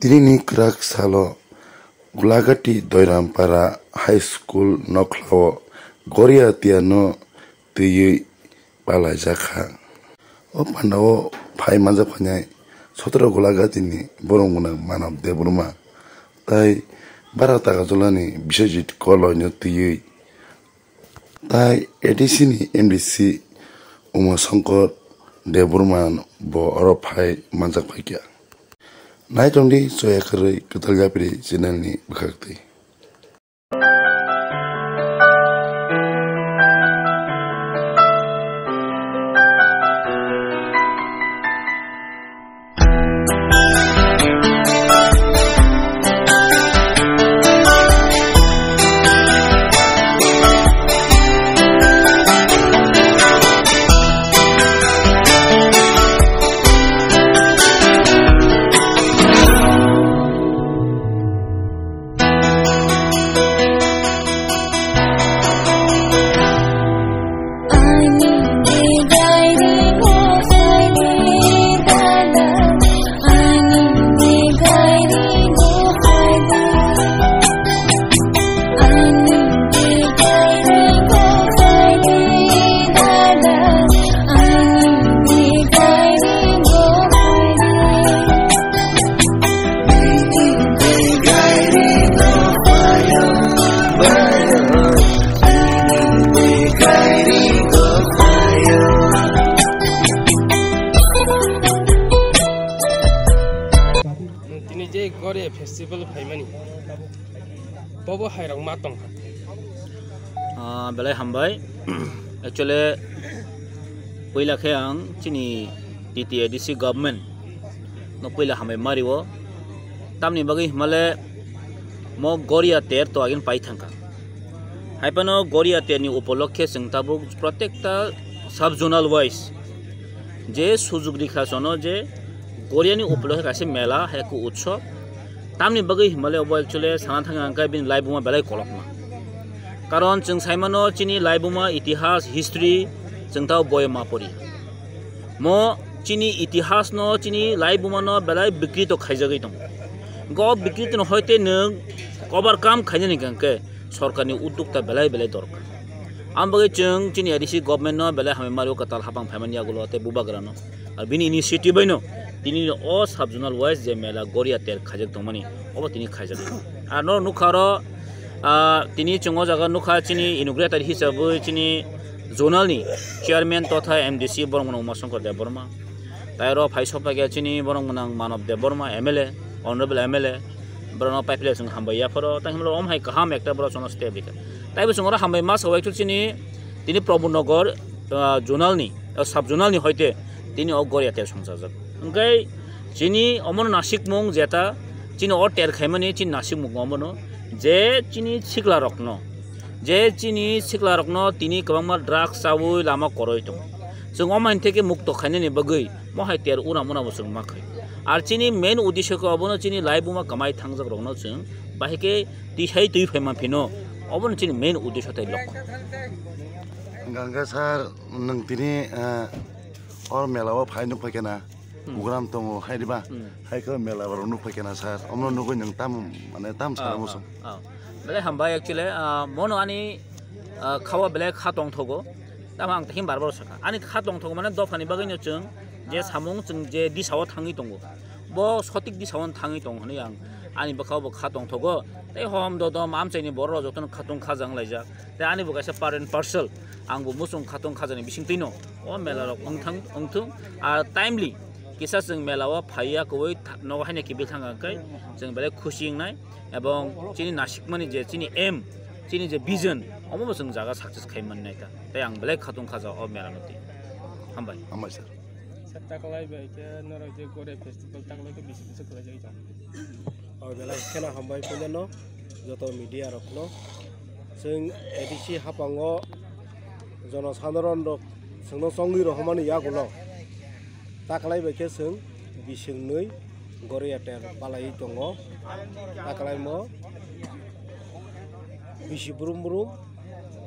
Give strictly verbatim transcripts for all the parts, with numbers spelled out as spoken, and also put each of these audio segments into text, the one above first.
Tinini kwrak salo Gulagati Doirampara High School nokhlao Goria Tiano twiwi palaijak kha. O pandao phai manjak phainai sotro Gulagati ni borok gwnang Manav Debbarma tai Bharat Agartala ni Biswajit Koloi no twiwi tai A D C ni M D C Uma Shankar Debbarma bo oro phai manjak phaikha. Naitongdi choya kwrwi Kwtal Yapri channel ni bwkhaktwi. Tini je Goria festival phaimani, bobo hairok ma tongkha. Ah, belai hambai. Actually, puila khe ang chini T T A D C government no puila hambai mario. Tamni bagwi himale mo Goria ter to agin pai thangkha. Haipano Goria ter ni upolokhe chwng tabuk protekta sub zonal wise je sujug rikha sono je Goria ni upolokhe kaisa mela hai khe utsob. Tamni bagwi himale obo actually sana thangkha hwnkhe bini laibuma belai kolokma. Karon chwng saimano chini laibuma itihas, history, chwng tao boyama pori. Mo chini itihas no, chini laibuma no belai bikrito khaijagwi tongo. Go bikrito no hoite nwng overcome khainani hwnkhe sorkarni uddukta belai belai dorkar. Ang bagwi chwng chini A D C government no belai hambai mario kwtal hapang phaimani yagulo tei bubagra no. Ar bini initiative bai no tini o sub zonal wise je mela Goria ter khaijak tongmani obo tini khaijak. Ar no nukha oro, ah, tini chwng o jaga nukha chini inaugurator hisabwi chini zonal ni chairman totha M D C borok mano Uma Shankar Debbarma. Tai oro phai sokphaikha chini borok gwnang Manav Debbarma M L A, Honorable M L A, borokno paiphile chwng hambai yapharo, tei himlo om hai kaham ekta borok chwngno step rikha. Taibo chwng oro hambai ma sao actually chini tini Prabhu Nagar, ah, zonal ni, ah, sub zonal ni hoite tini o Goria ter songchajak. Hwnkhe chini omono nasikmung jeta chini o ter khaimani chini nasikmung omono je chini sikla rokno Je chini siklarokno tini kwbangma drugs chaui lama koroi tongo. Chwng omo hai theke mukto khainani bagwi mohai ter unam unamo chwng ma khai. Ar chini main uddesho khe obono chini laibuma kamai thangjakrokno chwng bahai khe tisai twi phaima phino obono chini main uddesho tei lokho. Hwnkha hwnkhe sir, nwng tini, eh, o mela o phai nuk phai khe na? Hmm. Program tongo, hai diba? Hmm. Hai khe mela borok nuk phai khe na sir? Omno nugui nwng tam, mane tam sara muchung? Ah, ah. Belai hambai actually, ah, mono ani, ah, khawa belai kha tongthogo. Tamo ang tahim bar bar sakha. Ani kha tongthogo mane dophani bagwi no chwng je samung chwng je disao thangwi tongo. Bo sotik disao thangwi tongo hwnwi ang ani bwkhao bo kha tongthogo. Tei hom dodom amchaini borok rok jotono khatung khajang laijak. Tei ani bo kaisa part and parcel. Ang bo muchung khatung khajani bisingtwi no o mela rok wngthang, wngthung. Ar timely kisa chwng mela o phaiya kwbwi tha-, nogo haino kibil thang khe chwng belai khusi wngnai. Ebong chini nasikmani je chini aim, chini je vision, omo bo chwng jaga success khai mannai ta. Tei ang belai khatung khaja o mela no twi. Hambai. Hambai sir. Sir, taklai bai khe norok je Goria festival taklai khe bisi bisi khlai jagwi tong? O belai kheno hambai puilano joto media rokno. Chwng A D C hapango jono sadharon rok chwngno chongwi rohormani yagulo taklai bai khe chwng bising nwi Goria ter palaiwi tongo. Taklaimo bisi brum brum,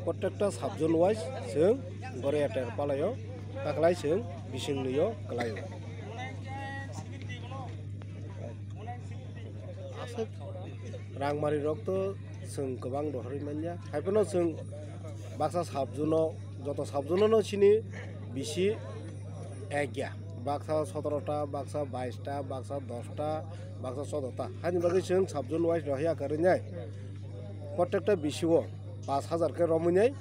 protekta sub zone wise chwng Goria ter palaio, taklai chwng bising nwi o kwlaio. Rangmari rok to chwng kwbang rohorwi manya. Haiphano chwng baksa sabjuno, joto sabjuno no sini bisi ek ya. Baksa sotoro ta, baksa bais ta, baksa dos ta, baksa chodo ta. Hani bagwi chwng sabjun wise rohya kwrwi nai. Protekta bisi o pash hajar khe romwi nai.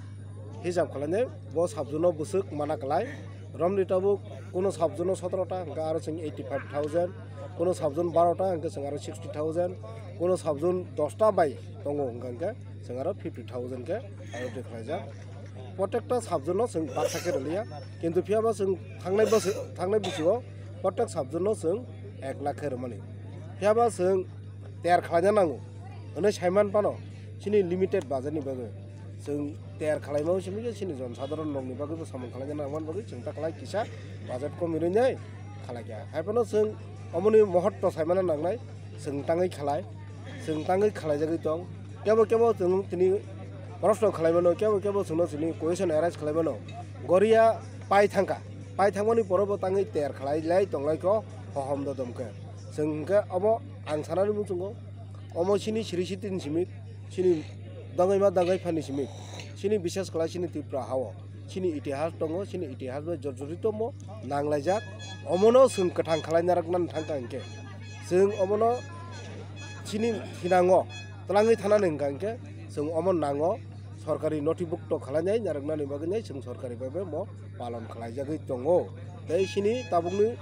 Hisab khlainai, bo sabjuno bwswk mana klai. Romni tabuk kuno sabjuno sotoro ta, hwnkhe aro chwng eighty five thousand, kuno sabjun baro ta, hwnkhe chwng aro sixty thousand, kuno sabjun dos ta bai tongo, hwnkhe chwng aro fifty thousand khe aro twi khlaijak. Protekta sabjuno chwng baksa khe rwliya, kintu phiyaba chwng thangnai bwswk, thangnai bisi o protek sabjuno chwng ek lakh khe rwmani. Phiyaba chwng ter khlaina nango hwnwi saiman phano chini limited budget ni bagwi. Chwng ter khwlaima simi khe chini jon sadharon rokni bagwi bo samung khwlaina nangmani bagwi chwng ta khlai kisa budget komirwi nai khlai kha. Haiphano chwng omoni mohotto saimano nangnai, chwng tangwi khlai, chwng tangwi khlaijagwi tong. Kebo kebo chwng tini proshno khwlaimano, kebo kebo chwngno chini question arise khwlaimano. Goria pai thangkha, pai thangmani porobo tangwi ter khlai lai tonglai kho hohom dodom khe. Chwng hwnkhe omo ang sanani muchungo. Omo chini siri sitini simi, chini dangwi ma dangwi phani simi, chini bishes khlai chini Tripura hao, chini itihas tongo, chini itihas bai jorjorito mo nanglaijak. Omono chwng kwthang khlai narwkna thangkha hinkhe, chwng omono chini thinango twlangwi thanani hwnkha hinkhe, chwng omo nango sorkari notibukto khlainai narwknani bagwi nai chwng sorkari bai bai mo palon khlaijagwi tongo. Tei chini tabukni,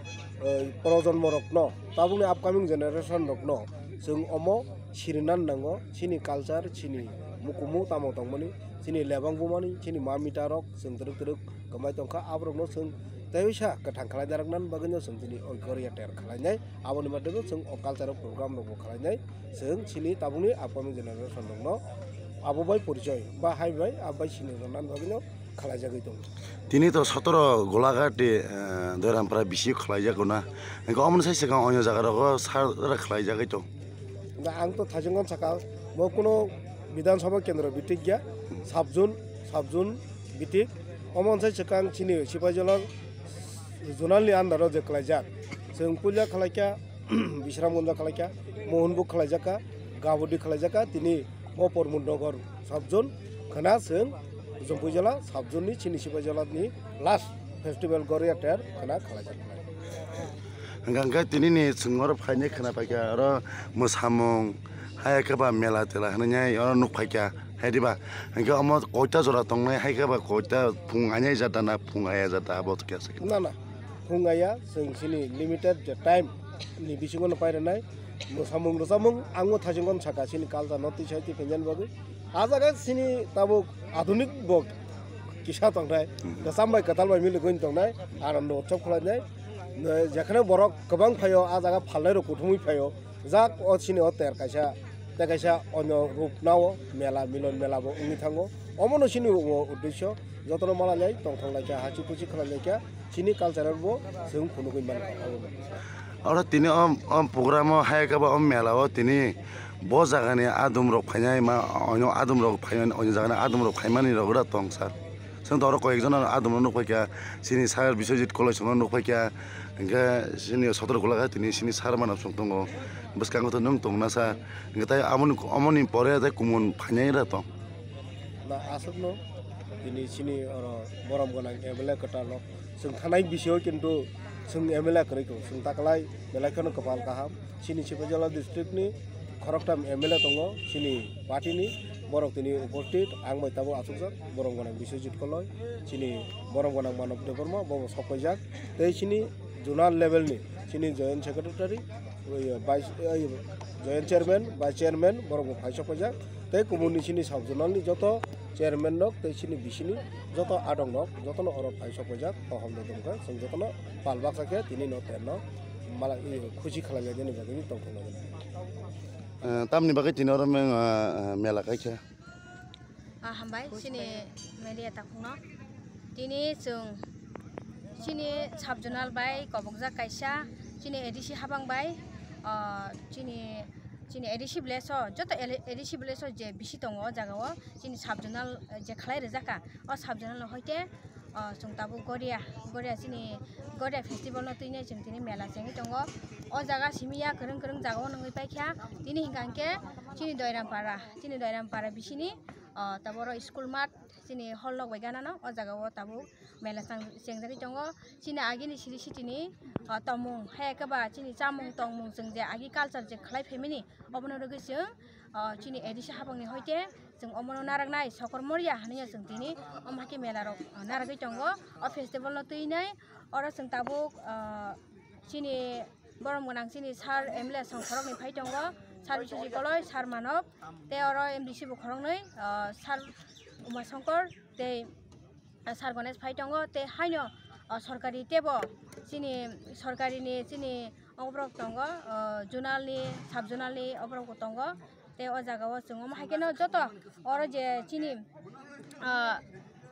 eh, projonmo rokno, tabukni upcoming generation rokno chwng omo sirinan nango, chini culture, chini mukumu tamo tongmani, chini lebang bumani, chini ma mita rok chwng twrwk twrwk kwmai tongkha, aborokno chwng tei waisa kwthang khlai narwknani bagwino chwng tini oi goria ter khlainai, aboni badedo chwng o cultural program rokbo khlainai, chwng chini tabukni upcoming generation rokno abo bai porichoi ba hai bai abo bai sini rwnani bagwino khlaijagwi tongo. Tini to sotoro Golaghat, eh, Doirampara bisi khlaijak na. Engkhe omono sai swkang onyo jaga rogo sara khlaijagwi tong. Da ang to thajwng saka, bo kuno Bidhan Sabha kendro bitik ya, sabjun, sabjun bitik. Omo sai swkang chini Sipaijala zonal ni under o je khlaijak. Chwng puila khlaikha, Bisramganj khlaikha, Mohanbug khlaijakha, Gabodi khlaijakha, tini bo Pramod Nagar sabjun khna chwng Jampuijala sabjun ni chini Sipaijala ni last festival Goria ter khna khlaijak. Hwnkha hwnkhe tini ni chwng oro phainai khna paikha, oro mwsamung, hai khe ba mela tela hinwi oro nuk phaikha, hai diba? Hwnkhe omo koita jora tongnai, hai khe ba koita phung aini jata na phung aya jata abo khe se. Na, na, phung aya, chwng chini limited je time ni bisingo no pairwnai. Mwsamung rwchapmung ang bo thaichung saka chini culture no twi sai twi phainani bagwi. A jaga chini tabuk adhunik bo kisa tongnai, kwcham bai kwtal bai miligwi tongnai, anando utsav khwlainai. Jekhane borok kwbang phaio, a jaga phalnai rok kuthumwi phaio, jak o chini o ter kaisa, tei kaisa onyo rup nao mela, milon mela bo wngwi thango. Omono chini o uddesyo, jotono malailai tongthok laikha, hachi puchi khwlai laikha, chini culture bo chwng phunugwi mankha. Oro tini o, o program o hai khe ba o mela o tini bo jaga ni adum rok phainai ma, onyo adum rok phaimani, onyo jaga ni adum rok phaimani rok ura tong sir. Chwng to oro koi ek jona adum rok nuk phaikha, chini sir Biswajit Koloi songno nuk phaikha, hwnkhe chini sotro Golaghat tini chini sir manam song tongo, bwskango to nwng tong na sir, hwnkhe tai amoni, amoni pore tai kumun phainai ra tong. Na aswkno tini chini oro borom gwnang M L A kwtal rok. Chwng thanai bisio kintu chwng M L A kwrwi kho, chwng taklai belai kheno kwpal kaham. Chini Sipaijala district ni khoroktham M L A tongo, chini party ni borok tini uposthit, ang bai tabuk achukjak, borom gwnang Biswajit Koloi, chini borom gwnang Manav Debbarma, bobo sok paijak, tei chini zonal level ni chini joint secretary, oi, vice, oi, joint chairman, vice chairman, borok bo phai sok paijak, tei kumun ni chini sub zonal ni joto chairman rok tei chini bisini joto adong rok jotono oro phai sok paijak, hohom de dongkha, chwng jotono pal baksa khe tini no terno mala, i, khusi khlai lainani bagwi tongthok lainani. Eh, tamni bagwi tini oro meng, eh, mela kaikha? Ah, hambai, chini media takhukno. Tini chwng chini sub zonal bai kobokjak kaisa, chini A D C habang bai, ah, chini, chini A D C village o, joto A D C village o je bisi tongo o jaga o, chini sub zonal, eh, je khlai rijak kha, o sub zonal no hoite O, chwng tabuk Goria, Goria chini Goria festival no twinai chwng tini mela chengwi tongo. O jaga simi ya kwrwng kwrwng jaga o nungwi paikha. Tini hinkha hinkhe chini Doirampara, chini Doirampara bisini, o, taboro school mat chini hall nok bai gana no o jaga o tabuk mela chang-, chengjagwi tongo. Chini agini siri sitini, o, tongmung hai khe ba chini chamung tongmung chwng je agi culture je khlai phaimani obono rwgwi chwng, o, chini A D C hapangni hoite chwng omono naraknai sokor moria hinwi chwng tini omo hai khe mela rok, o, naragwi tongo. O festival no twinai oro chwng tabuk, o, chini borom gwnang chini sir M L A songkhorokni phai tongo, sir Biswajit Koloi, sir Manob, tei oro M D C bo khoroknwi, o, sir Uma Songkor tei, o, sir Ganesh phai tongo, tei haino, o, sorkari teibo chini sorkarini chini oborok tongo, o, zonal ni, sub zonal ni oborok bo tongo. Tei o jaga o chwng omo hai kheno joto oro je chini, ah,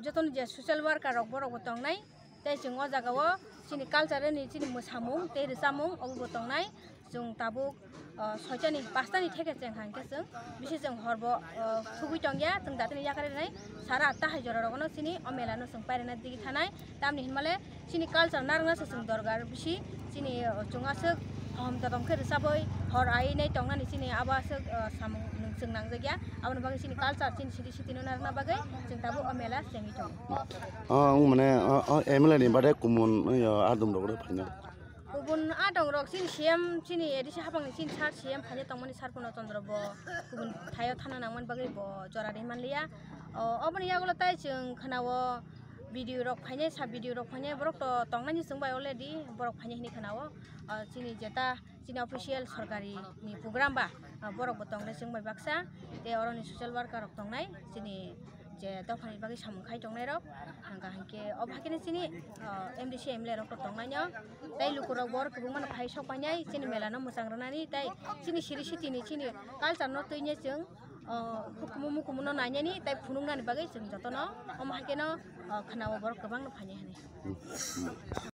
jotono je social worker rok borok bo tongnai. Tei chwng o jaga o chini culture ni chini mwsamung tei rwchapmung obo bo tongnai. Chwng tabuk, ah, soitani pastani theke cheng hai khe chwng bisi chwng hor bo, ah, thugwi tongya, chwng datini yakarwi rwnai sara atta hai jora rogo no chini o mela no chwng pairina digi thanai. Tamni hinmale chini culture narwkna se chwng dorgar bisi chini, o, chwng aswk kaham totom khe rwchabwi hor ai nai tongnani chini abo aswk, o, samung nwng chwng nangjakya. Aboni bagwi chini culture chini siri sitino narwkna bagwi chwng tabuk o mela chengwi tongo. O wng mane o, o M L A ni bade kumun, o, adum rok phaino. Kubun adong rok chini C M chini A D C hapangni chini sir C M phaino tongmani sir Purno Chandra bo kubun thaio thana nangmani bagwi bo jora ri manliya. O, oboni yagulo tai chwng khwnao video rok phainai, sa video rok phainai, borok to tongnani chwng bai already borok phainai hinwi khwnao. O, chini jeta chini official sorkari ni program ba, o, borok bo tongnai chwng bai baksa, tei oroni social worker rok tongnai chini je dophani bagwi samung khai tongnai rok. Hwnkha hinkhe obo hakhe chini, o, M D C M L A rok to tongnai no, tei lukurok bo oro kwbangma no phai sok painai chini mela no mwchang rwnani, tei chini siri sitini chini culture no twinai chwng, o, hukumu mukumu no nainani tei phunuknani bagwi chwng jotono omo hai kheno, o, khwnao borok kwbangno phainai hinwi.